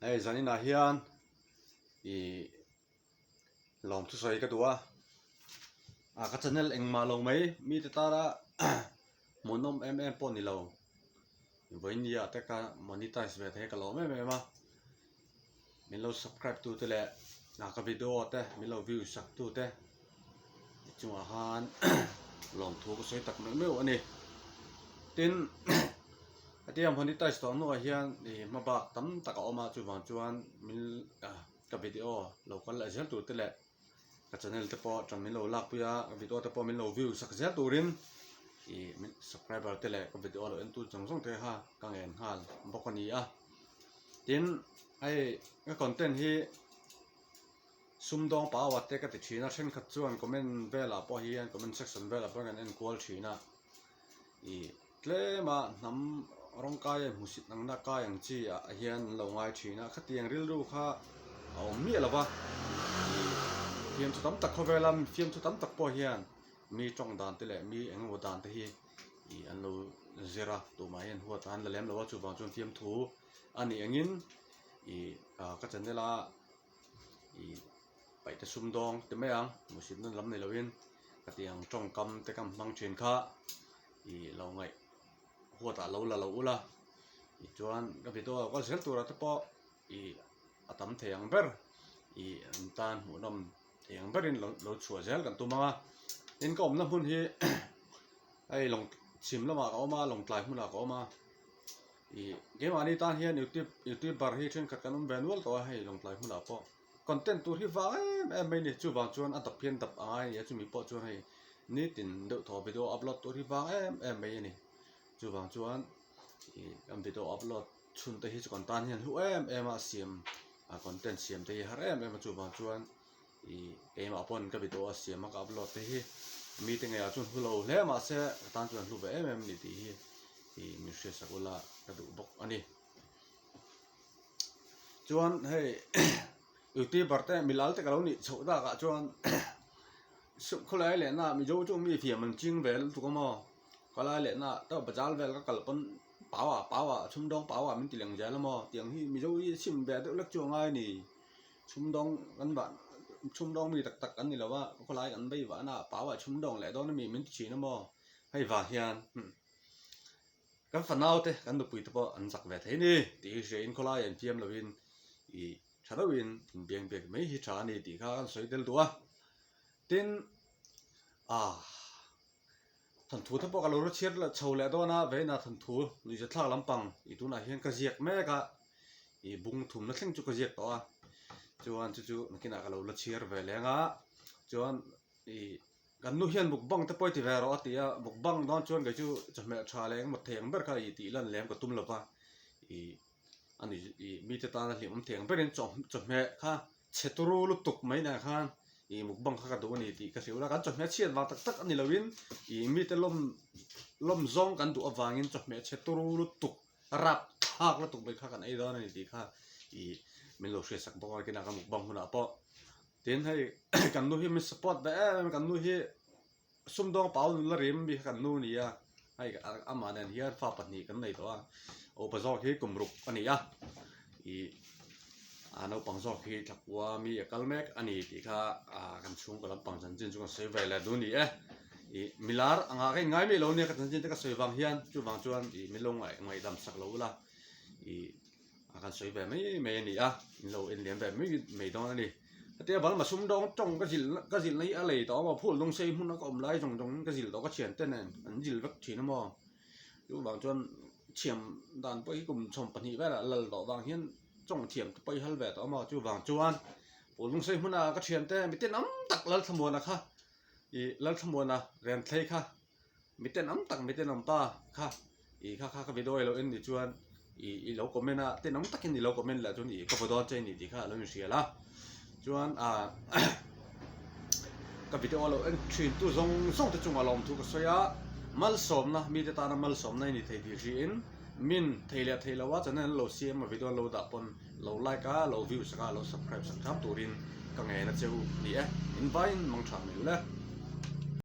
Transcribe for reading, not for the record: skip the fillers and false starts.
Hei zaninah hian ih lawm thusawi ka duh a, ah ka channel engmah lo mai mite tara hmuhnawm em em pawh ni lo vawinia te ka monetize ve thei ka lawm em em a. Min lo subscribe tu te leh ah ka video te min lo view sak tu te chungah khan lawmthu ka sawi tak meuh meuh a ni. Tin hetia monetize tawh hnuah hian ih hmabak tam tak a awm a chuvang chuan min ah ka video lo kal leh zel tur te leh ka channel te pawh tan min lo lakpui a ka video te pawh min lo view sak zel turin ih min subscriber te leh ka video lo en tu zawng zawng te kha ka ngen nghal bawk a ni a. Tin, hei ka content hi sumdawng paua te ka ti thin a, thenkhat chuan comment velah pawh hian comment section velah pawh hian kan en kual thin a, ih tlema hnam rawng kai a hmusit ang na kai ang chi ah hian an lo ngai thin a, khatiang rilru kha a awm miah lo va, ih fiamthu tam tak khawvela fiamthu tam tak pawh hian mi tawng dan te leh mi eng emaw dan te hi ih an lo zir a tumah hian huat an la lem lo a chuvang chuan fiamthu a nih angin ih ah ka channel a ih paihte sumdawng ti mai ang hmuhsit na lam ni loin ka tih ang tawngkam te ka hmang thin kha ih lo ngaih huat ah lo la lo ula tichuan ka video ah kal zel turah te pawh ih a tam thei ang ber ih an tan hmuhnawm thei ang berin lo lo chhuah zel kan tum ang a tin ka awmna hmun hi hei lawng chhim lamah ka awm a lawngtlai hmunah ka awm a ih keimahni tan hian youtube youtuber hi thenkhat kan awm ve nual tawh a hei lawngtlai hmunah pawh content tur hi vang em em mai a ni chuvang chuan a dap hian dap a ngai a ni a chumi pawh chuan hei nitin deuh thaw video upload tur hi vang em em mai a ni chuvang chuan ih kan video upload chhun te hi chu kan tan hian hlu em em a siam a content siam te hi har em em a chuvang chuan ih keimah pawn ka video a siam a ka upload te hi mite ngeiah chuan hlu lo hle mahse ka tan chuan hlu ve em em a ni tih hi ih min hriatsak ula ka duh bawk a ni. Chuan hei youtuber te milal te ka lo nih chhoh takah chuan khawlai lehna mizo chu mi thiam an ching ve lutuk a maw khawlai lehna bazar vel ka kal pawn pau ah pau ah chhumdawng pau ah min ti leng zel a maw tiang hi mizo hi chim ve deuh lek chu a ngai a ni chhumdawng kan vah chhumdawng mi tak tak an ni lo va khawlai kan vei vah na pau ah chhumdawng leh dawn a mi min ti thin a maw hei vang hian kan fanau te kan nupui te pawh an zak ve thei a ni tih hi hria in khawlai ah infiam lo in ih tha deuh in inbiang biak mai hi tha a ni tih kha kan sawi tel duh a tin ah. Thawnthu te pawh ka lo la chhiar leh chho leh dawn a, vawiinah thawnthu nuihzathlak lampang ih tunah hian ka ziak mek a, ih bung thumna thleng chu ka ziak tawh a, chuan chu chu nakinah ka lo la chhiar ve leng a, chuan ih kan nu hian mukbang te pawh i ti ve rawh a ti a, mukbang dawn chuan kei chu chawhmeh tha leh engemaw thei ang ber kha ih tih lan lem ka tum lo va, ih a ni ih mite tana hlimawm thei ang berin chaw chawhmeh kha chhe turu lutuk mai nen khan ih mukbang kha ka duh a ni tih ka hrilh a, kan chawhmeh chhiat vang tak tak a ni loin ih mite lawm lawm zawng kan duh avangin chawhmeh chhe turu lutuk rap thlak lutuk mai kha kan ei dawn a ni tih kha ih min lo hriatsak bawk a kinah ka mukbang hunah pawh tin hei kan nu hi min support ve em em a kan nu hi. Sumdawng pau nula rim mi kha kan nu a ni a, hei amah nen hian fa pahnih kan nei tawh a, upa zawk hi kum ruk a ni a, ih a naupang zawk hi thlakua mi a kal mek a ni tih kha ah kan chhungkaw lampang chanchin chu kan sawi ve leh duh a ni e, ih milar angah ka inngai miah lo nia ka chanchin te ka sawi vang hian chuvang chuan ih min lo ngaihdam sak lo ula ih. a kan sawi ve mai mai a ni a in lo en liam ve mai mai dawn a ni hetia balma sumdawng tawng ka zilh ka zilh na hi a lei tawh a maw phul lung sei hmun a ka awm lai zawng zawng in ka zilh tawh ka thian te nen an zilh vek thin a maw chuvang chuan thiam dan pawh hi kum 12 velah lal tawh vang hian tawng thiam te pawh hi hal ve tawh a maw chuvang chuan phul lung sei hmun a ka thian te miten am tak Lalthlamuana kha ih Lalthlamuana Renthlei kha. Miten awm tak miten awm pa kha ih kha kha ka video i lo en nih chuan ih i lo comment a ten awm takin i lo comment leh chuan ih ka vaw dawn che ni tih kha a lo inhrial a chuan ah ka video lo en thin tu zawng zawng te chungah lawmthu ka sawi a malsawmna mite tana malsawmna i ni thei tih hriin min thei leh thei lo a channel an lo siam a video an lo dah pawn lo like a lo view sak a lo subscribe sak hram turin ka ngen a che u ni e in vaiin mang tha mai u le.